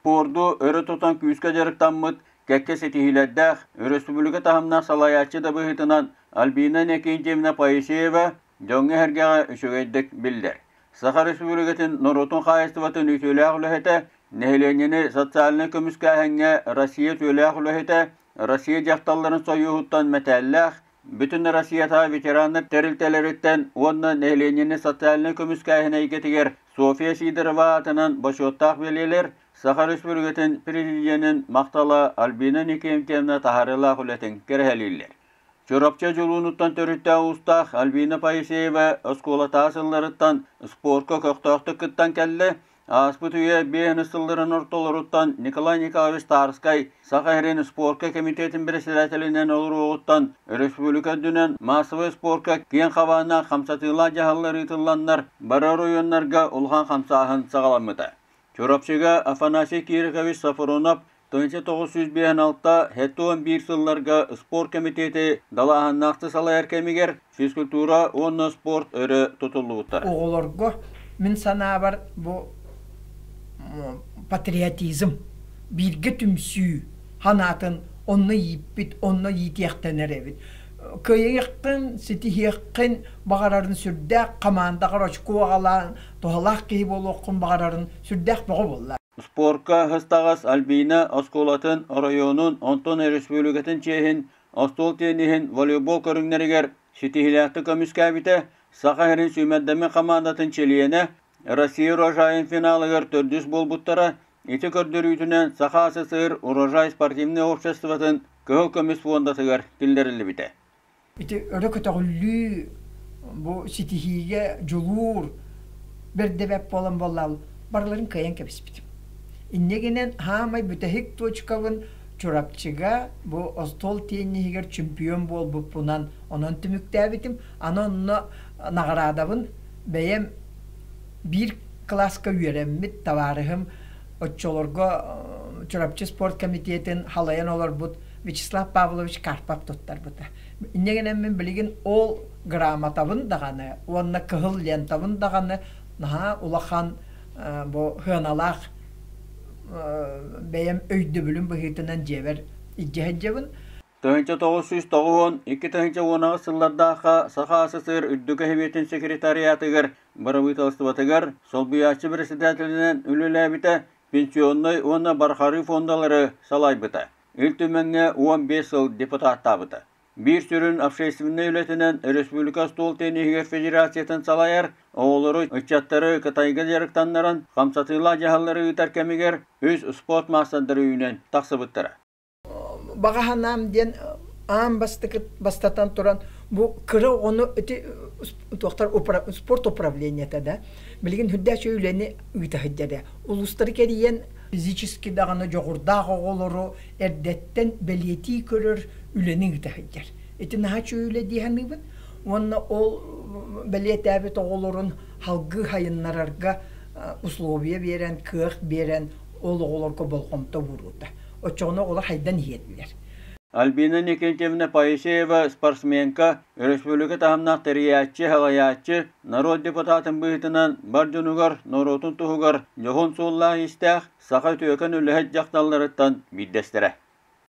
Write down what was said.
Спорду өрө тутан күүскэ дьарыктаммыт, кэккэ ситиһиилэрдээх, өрөспүүбүлүкэ таһымнаах салайааччы да быһыытынан Альбина Иннокентьевна Поисеева дьоҥҥо-сэргэҕэ үчүгэйдик биллэр. Саха Республикатын норуотун хаһаайыстыбатын үтүөлээх үлэһитэ, нэһилиэнньэни социальнай көмүскээһиҥҥэ Россия үтүөлээх үлэһитэ, Россия дьахталларын сойууһуттан мэтээллээх, Бүтүн Россиятааҕы ветераннар тэрилтэлэриттэн уонна нэһилиэнньэни социальнай көмүскээһин эйгэтигэр Софья Сидорова аатынан бочуоттаах бэлиэлэр, Саха Республикатын Президенин махтала Альбина Никентьевна таһаарыылаах үлэтин кэрэһэлииллэр. Чурапчы Дьулуунуттан төрүттээх уустаах Альбина Поисеева оскуолатааҕы сылларыттан спорка көхтөөхтүк кыттан кэллэ. Ааспыт үйэ биэһин сылларын ортолоруттан Николай Николаевич Тарскай Саха сирин спорка комитетин председателинэн олоруоҕуттан өрөспүүбүлүкэ үрдүнэн массовай спорка киэҥ хабааннаах хамсатыылаах дьаһаллар ыытылланнар, бары оройуоннарга улахан хамсааһын саҕаламмыта. Чурапчыга Афанасий Кирикович Софронов 1956 71 сылларга спорт кэмитиэти далааһыннаахтык салайар кэмигэр физкультура уонна спорт өрө тутуллубуттара. Оҕолорго, мин санаабар, бу патриотизм, бииргэ түмсүү санаатын онно ииппит, онно иитиэхтэнэр эбит. Кыайыаххын, ситиһиэххин баҕарарын сүрдээх, хамаандаҕар очко аҕалаан, туһалаах киһи буолуоххун баҕарарын сүрдээх бөҕө буолла. Спорка сыстаҕас Альбина оскуолатын, оройуонун, онтон өрөспүүбүлүкэтин чиэһин остуол тенниһин, волейбол көрүҥнэригэр ситиһиилээхтик көмүскээбитэ, Саха сирин сүүмэрдэммит хамаандатын чилиэнэ, Россия урожайын финалыгар төрдүс буолбуттара. Ити көрдөрүүтүнэн Саха СССР Урожай спортивнай обществотын кыһыл көмүс фондатыгар киллэриллибитэ. Ити өрө көтөҕүллүү, бу ситиһиигэ дьулуур бэрдэбэт буолан буоллаал барыларын кыайан кэбиспитим. Инньэ гинэн хаамай бүтэһик точкабын Чурапчыга бу остуол тенниһигэр чемпион буолбуппунан онон түмүктээбитим. Аны онно наҕараадабын бэйэм биир кылааска үөрэммит табаарыһым оччолорго Чурапчы спорт комитетин халайан олорбут Вячеслав Павлович Карпов туттарбыта. Инньэ гынан мин билигин ол грамотабын даҕаны уонна кыһыл лентабын даҕаны наһаа улахан бу сыаналаах бэйэм өйдөбүлүм быһыытынан дьиэбэр илдьэ сылдьабын. 1992 2010 сыллардаахха Саха СССР Үрдүкү Сэбиэтин секретариатыгар, бырабыыталыстыбатыгар солбуйааччы председателинэн үлэлээбитэ, пенсионнай уонна бархарыы фондалары салайбыта. Ил Түмэҥҥэ 15 сыл депутаттаабыта. Биир сүрүн общественнай үлэтинэн республика остуол тенниһигэр федерациятын салайар, оҕолору, ыччаттары Кытайга дьарыктаннаран, хамсатыылаах дьаһаллары ыытар кэмигэр үс спорт маастардара үүнэн тахсыбыттара. Баҕа санаам диэн аан бастакы бастатан туран бу кыра оҕону ити туохтар спорт управлениета да билигин үрдээччи үлэни ыыта сылдьар улуустары кэрийэн физически даҕаны дьоҕурдаах оҕолору эрдэттэн бэлиэтии көрөр үлэни ыыта сылдьар. Ити наһаа үчүгэй үлэ дии саныыбын. Уонна ол бэлиэтээбит оҕолорун салгыы сайыннарарга условия биэрэн, кыах биэрэн ол оҕолорго болҕомто ууруута. Оччоҕуна оҕолор хайдан иһиэтилэр. Альбина Никитьевна Поисеева спортсменка, өрөспүүбүлүкэ таһымнаах тэрийээччи, салайааччы, норуот депутатын быһыытынан бар дьонугар, норуотун туһугар дьоһун суоллаах-иистээх саха үтүөкэн үлэһит дьахталларыттан биирдэстэрэ.